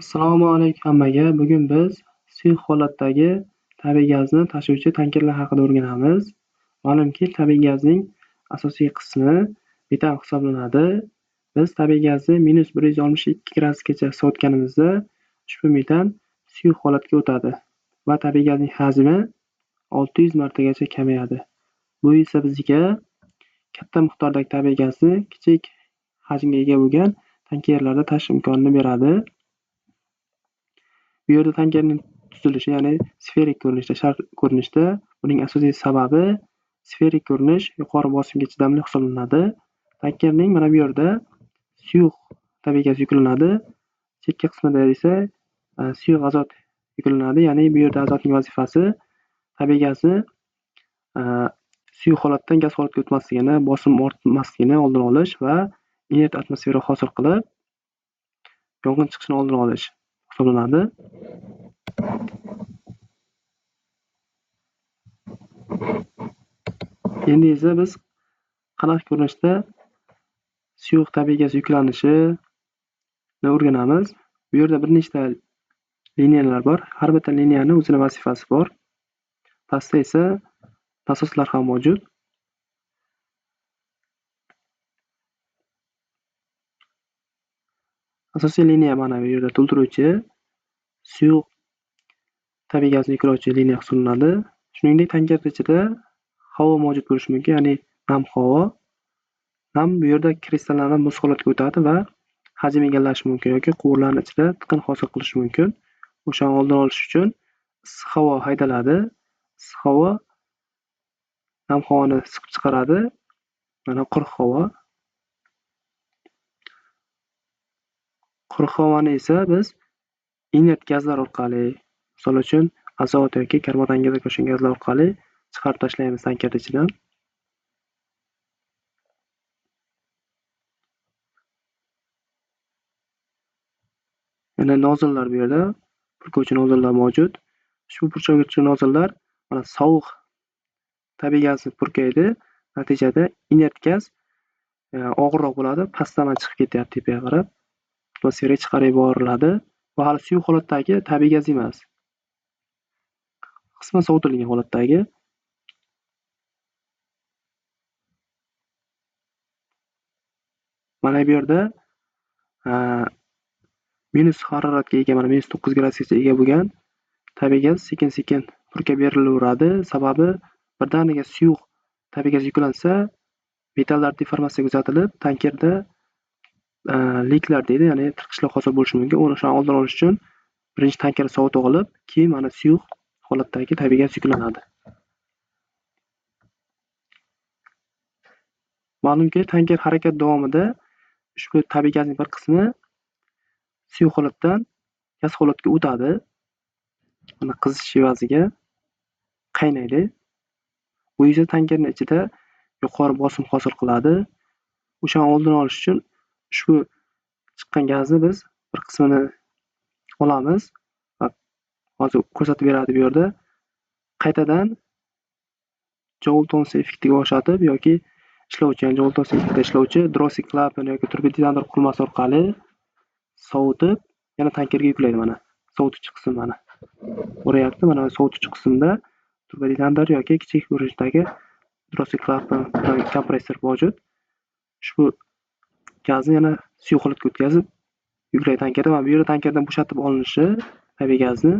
Assalomu alaykum hammaga. Bugun biz suyuq holatdagi tabiiy gazni tashuvchi tankerlar haqida o'rganamiz. Ma'lumki, tabiiy gazning asosiy qismi metan hisoblanadi. Biz tabiiy gazni -162 gradusgacha sovutganimizda ushbu metan suyuq holatga o'tadi va tabiiy gazning hajmi 600 martagacha kamayadi. Bu esa bizga katta miqdordagi tabiiy gazni kichik hajmga ega bo'lgan tankerlarda tashish imkonini beradi. Bu yerda tankerning tuzilishi, ya'ni sferik ko'rinishda, shar ko'rinishda. Buning asosiy sababi sferik ko'rinish yuqori bosimga chidamli hisoblanadi. Tankerning mana bu yerda suyuq tabiiy gaz yuklanadi, chekka qismida esa suyuq azot yuklanadi. Ya'ni bu yerda azotning vazifasi tabiiy gazni suyuq holatdan gaz holatga o'tmasligini, bosim ortmasligini oldini olish va inert atmosfera hosil qilib yong'in chiqishini oldini olish hisoblanadi. Endi esa biz qanaqa ko'rinishda suyuq tabiiy gaz yuklanishini o'rganamiz. Bu yerda bir nechta liniyalar bor. Har bitta liniyani o'zini vazifasi bor. Pastda esa nasoslar ham mavjud. Asosiy liniya mana bu yerda to'ldiruvchi suyuq tabiiy gazni yuklovchi liniya hisoblanadi. Shuningdek, tanker ichida havo mavjud bo'lishi mumkin, ya'ni nam havo. Nam bu yerda kristallanib muz holatga o'tadi va hajm egallashi mumkin yoki quvurlarning ichida tiqin hosil qilishi mumkin. O'shani oldini olish uchun issiq havo haydaladi. Issiq havo nam havoni siqib chiqaradi. Mana quruq havo. Quruq havoni esa biz inert gazlar orqali, misol uchun azot yoki karbon angidrid qo'shgan gazlar orqali chiqarib tashlaymiz tanker ichidan. Yana nozillar bu yerda, purkovchi nozillar mavjud. Ushbu purkovchi nozillar mana sovuq tabiiy gazni purkaydi. Natijada inert gaz og'irroq bo'ladi, pastdan chiqib ketyapti tepaga qarab. Atmosferaga chiqarib yuboriladi. Bu hali suyuq holatdagi tabiiy gaz emas. Qisman sovutilgan holatdagi. Mana bu yerda minus haroratga ega, mana -9 gradusgacha ega bo'lgan tabiiy gaz sekin-sekin purkab berilaveradi. Sababi birdaniga suyuq tabiiy gaz yuklansa, metallar deformatsiya kuzatilib, tankerda liklar deydi, ya'ni tirqishlar hosil bo'lishi mumkin. O'shani oldini olish uchun birinchi tankerni sovutib olib, keyin mana suyuq holatdagi tabiiy gaz yuklanadi. Ma'lumki, tanker harakat davomida ushbu tabiiy gazning bir qismi suyuq holatdan gaz holatga o'tadi. Mana qizish evaziga qaynaydi. Bu esa tankerning ichida yuqori bosim hosil qiladi. O'shani oldini olish uchun ushbu chiqqan gazni biz bir qismini olamiz va hozir ko'rsatib beradi bu yerda. Qaytadan Joule-Thomson effektiga o'xshatib yoki ishlovchi, ya'ni Joule-Thomson effektida ishlovchi Drossel klapan yoki turbidizatор qurilmasi orqali sovutib, yana tankerga yuklaydi mana. Sovutuvchi qism mana. Ko'ryapti, mana sovutuvchi qismda turbidizatор yoki kichik ko'rinishdagi Drossel klapan kompressor mavjud. Ushbu gazni yana suyuq holatga o'tkazib yuklaydi tankerda va bu yerda tankerdan bo'shatib olinishi tabiiy gazni